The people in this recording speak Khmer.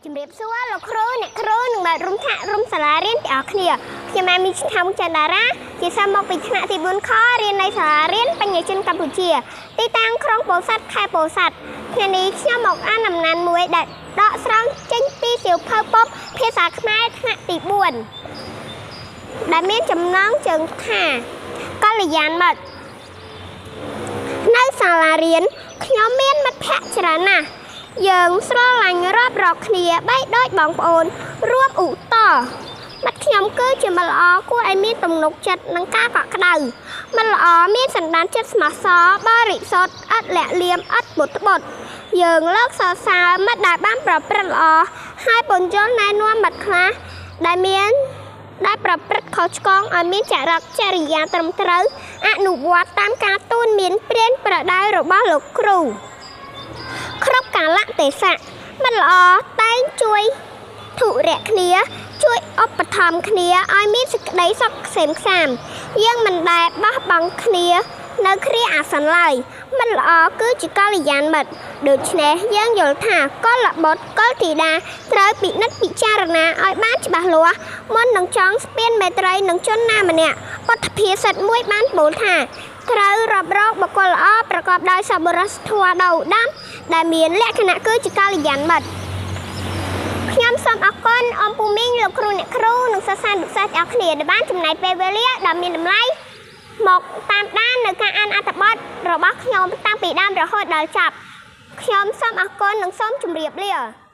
ជំរាបសួរលោកគ្រូអ្នកគ្រូនិងមិត្តរួមថ្នាក់រួមសាលារៀនទាំងអស់គ្នាខ្ញុំម៉ាមីឈាំចន្ទតារាជាសិស្សមកពីថ្នាក់ទី4ខរៀននៃសាលារៀនបញ្ញាជនកម្ពុជាទីតាំងក្រុងពោធិ៍សាត់ខេត្តពោធិ៍សាត់ថ្ងៃនេះខ្ញុំមកអានអំណានមួយដែលដកស្រង់ចេញពីសៀវភៅប៉ុបភាសាខ្មែរថ្នាក់ទី4ដែលមានចំណងជើងថាកល្យានមិត្តនៅសាលារៀនខ្ញុំមានមិត្តភ័ក្តិច្រើនណាស់យើងស្រឡាញ់រាប់រកគ្នាបីដូចបងប្អូនរួមឧតមិត្តខ្ញុំគឺជាមិត្តល្អគួរឲ្យមានទំនុកចិត្តនិងការកក់ក្ដៅមិត្តល្អមានសន្តានចិត្តស្មោះសរបរិសុទ្ធឥតលាក់លៀមឥតបុតត្បុតយើងលើកសរសើរមិត្តដែលបានប្រព្រឹត្តល្អហើយពន្យល់ណែនាំមិត្តខ្លះដែលមានដែលប្រព្រឹត្តខុសឆ្គងឲ្យមានចរិតចរិយាត្រឹមត្រូវអនុវត្តតាមការទូន្មានព្រានប្រដៅរបស់លោកគ្រូគ្រប់កាលៈទេសៈមិត្តល្អតែងជួយធុរៈគ្នាជួយឧបត្ថម្ភគ្នាឲ្យមានសេចក្តីសុខក្សេមក្សាន្តយើងមិនដែលបោះបង់គ្នានៅគ្រាអាសន្នឡើយមិត្តល្អគឺជាកល្យានមិត្តដូច្នេះយើងយល់ថាកុលបុត្រកុលធីតាត្រូវពិនិត្យពិចារណាឲ្យបានច្បាស់លាស់មុននឹងចង់ស្ពានមេត្រីនឹងជនណាម្នាក់ពុទ្ធភាសិតមួយបានពោលថាត្រូវរាប់រកបុគ្គលល្អប្រកបដោយសប្បុរសធម៌ដ៏ឧត្តមដែលមានលក្ខណៈគឺជាកល្យានមិត្តខ្ញុំសូមអរគុណអំពូមីងលោកគ្រូអ្នកគ្រូនិងសិស្សានុសិស្សទាំងអស់គ្នាដែលបានចំណាយពេលវេលាដ៏មានតម្លៃមកតាមដាននៅការអានអត្ថបទរបស់ខ្ញុំតាំងពីដើមរហូតដល់ចប់ខ្ញុំសូមអរគុណនិងសូមជម្រាបលា។